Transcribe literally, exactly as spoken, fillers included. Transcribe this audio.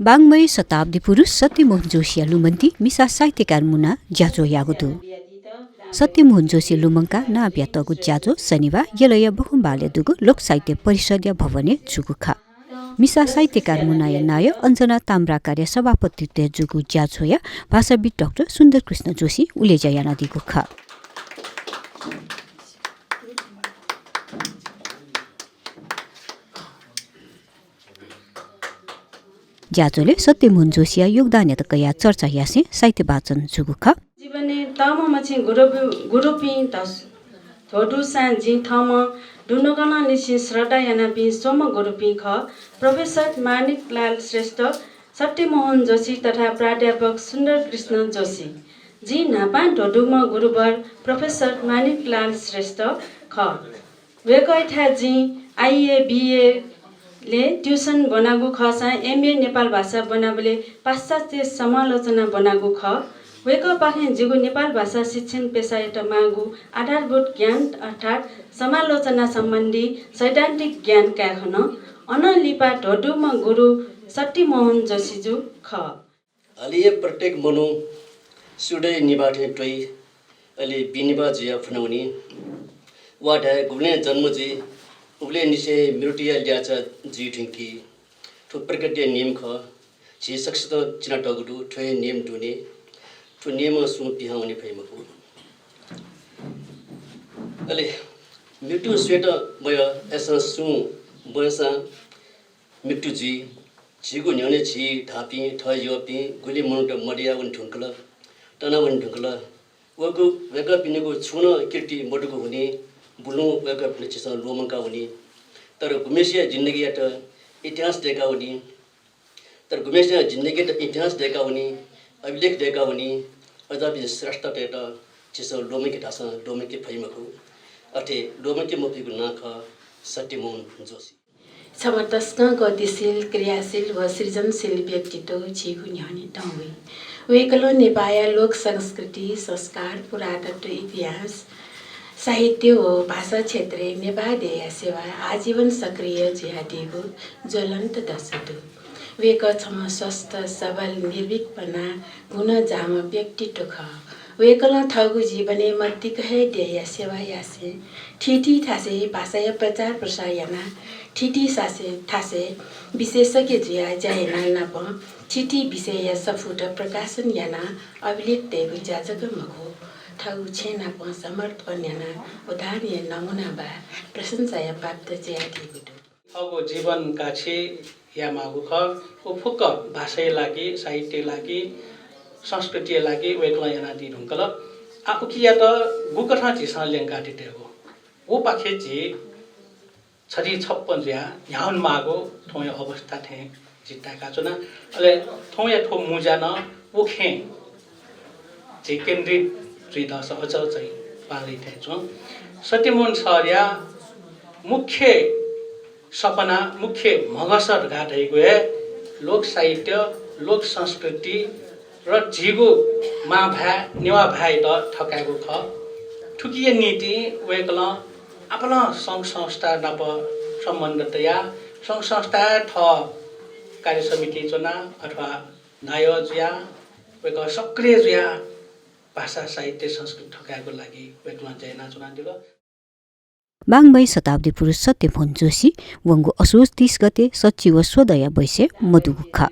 वाङ्मय शताब्दी पुरुष सत्यमोहन जोशीया लुमन्ति मिसा साहित्यकार मुनां ज्याझ्वः याःगु दु। सत्यमोहन जोशी लुमंकाः नां बियातःगु ज्याझ्वः शनिबाः यलया बखुंबहालय् दुगु लोक साहित्य परिषदया भवनय् जूगु खः। मिसा साहित्यकार मुनाया नायः अञ्जना ताम्राकारया सभापतित्वय् जूगु ज्याझ्वःया भाषाविद् डाक्टर सुन्दरकृष्ण जोशीं उलेज्या यानादीगु खः। ज्याझ्वलय् सत्यमोहन जोशीया योगदानयात कयाः चर्चा यासें साहित्य वाचन जूगु खः। जीवनय् तःम्ह मछि गुरु-, गुरुपिं धस-, धोदुसां जिं थःम्हं दुनुगलंनिसें श्रद्धा यानापिं स्वम्ह गुरुपिं खः, प्रोफेसर माणिकलाल श्रेष्ठ, सत्यमोहन जोशी तथा प्राध्यापक सुन्दरकृष्ण जोशी। जिं न्हापां धोदुम्ह गुरुवर प्रोफेसर माणिकलाल श्रेष्ठ खः। वय्कःयाथाय् जिं आइए, बिए ले tuition ब्वनागु खःसां एमए नेपाल भाषा ब्वनाबलय् पाश्चात्य समालोचना ब्वनागु खः। वय्कःपाखें जिगु नेपाल भाषा शिक्षण पेसायात माःगु आधारभूत ज्ञान अर्थात् समालोचना सम्बन्धी सैद्धान्तिक ज्ञान काये खन। अनं लिपा धोदुम्ह गुरु सत्यमोहन जोशीजु खः। हालिया प्रत्येक मनू सूर्य निभाः थें त्वइ, अले बिनिभाः जुयाः फ्वनावनी। वा धाये गुबलें जन्म जुइ, उबलेंनिसें मृत्युया ल्याःचाः जुइ धुंकी। थ्व प्रकृतिया नियम खः। झी सकसितं चिनातःगु दु, थ्व हे नियम दुने। थ्व नियमं सुं पिहां वने फइ मखु। अले मृत्यु स्वयेत मयः, अय्सां सुं ब्वंसां मृत्यु जुइ। झीगु न्ह्यःने झी धाःपिं, थः यःपिं गुलि मनूत मदया वने धुंकल, तना वने धुंकल। वय्कः, वय्कःपिनिगु छुं नं कीर्ति मदुगु हुनिं बुलुं वय्कःपिन्त झीसं ल्वःमंका वनी। तर गुम्हेसिया जिन्दगीयात इतिहास दय्का वनी। तर गुम्हेसिया जिन्दगीयात इतिहास दय्का वनी, अभिलेख दय्का वनी। अज्याःपिं श्रेष्ठतय्त झीसं ल्वःमंके धाःसां ल्वःमंके फइ मखु। अथे ल्वःमंके मफइगु नां खः सत्यमोहन जोशी। छम्ह तसकं गतिशील, क्रियाशील व सृजनशील व्यक्तित्व झीगु न्ह्यःने तं वइ। वय्कलं नेपाःया लोक संस्कृति, संस्कार, पुरातत्व, इतिहास, साहित्य व भाषा क्षेत्रय् नेपाः देय्या सेवाय् आजीवन सक्रिय जुयादीगु ज्वलन्त दशा दु। वय्कः छम्ह स्वस्थ, सबल, निर्भीक पना गुणजाःम्ह व्यक्तित्व खः। वय्कलं थःगु जीवनय् मदिक्क हे देय्या सेवा यासें थीथी थासय् भाषाया प्रचार प्रसार यानाः, थीथी थासय् विशेषज्ञ जुयाः ज्या यानाः नापं थीथी विषयया सफूत प्रकाशन यानाः अभिलेख तयेगु ज्या जक मखु, थःगु छेँ नापं समर्पण यानाः उदाहरणया नमूना वा प्रशंसाया पात्र जुयादीगु दु। थःगु जीवन काछि यायेमाःगु खः। व फुक्क भाषाया लागि, साहित्यया लागि, संस्कृतिया लागि वय्कलं यानादी धुंकल। आः उकियात गुकथं झीसं ल्यंकादी धयागु, वपाखे झी छधी छप्पँ जुयाः न्ह्यावनेमाःगु थौंया अवस्था थें जिं ताय्काच्वना। अले थौंया थ्व मुँज्या नं व खँय् झी केन्द्रित जुइ धाःसा अचल चाहिँ बांलाइ थें च्वं। सत्यमोहन सरया मुख्य सपना, मुख्य म्हगस धकाः धइगु हे लोक साहित्य, लोक संस्कृति र झीगु मांभाय्, नेवाः भाय्‌यात थकायेगु खः। थुकिया निंतिं वय्कलं आपालं संघ संस्था नाप सम्बन्ध तयाः, संघ संस्थाय् थः कार्य समिति च्वनाः अथवा नायः जुयाः वय्कः सक्रिय जुयाः भाषा, साहित्य, संस्कृति थकायेगु लागि वय्कलं ज्या यानाच्वनादिल। वाङ्मय शताब्दी पुरुष सत्यमोहन जोशी वंगु असोज तीस गते सच्छि व स्वदँया बैसय् मदुगु खः।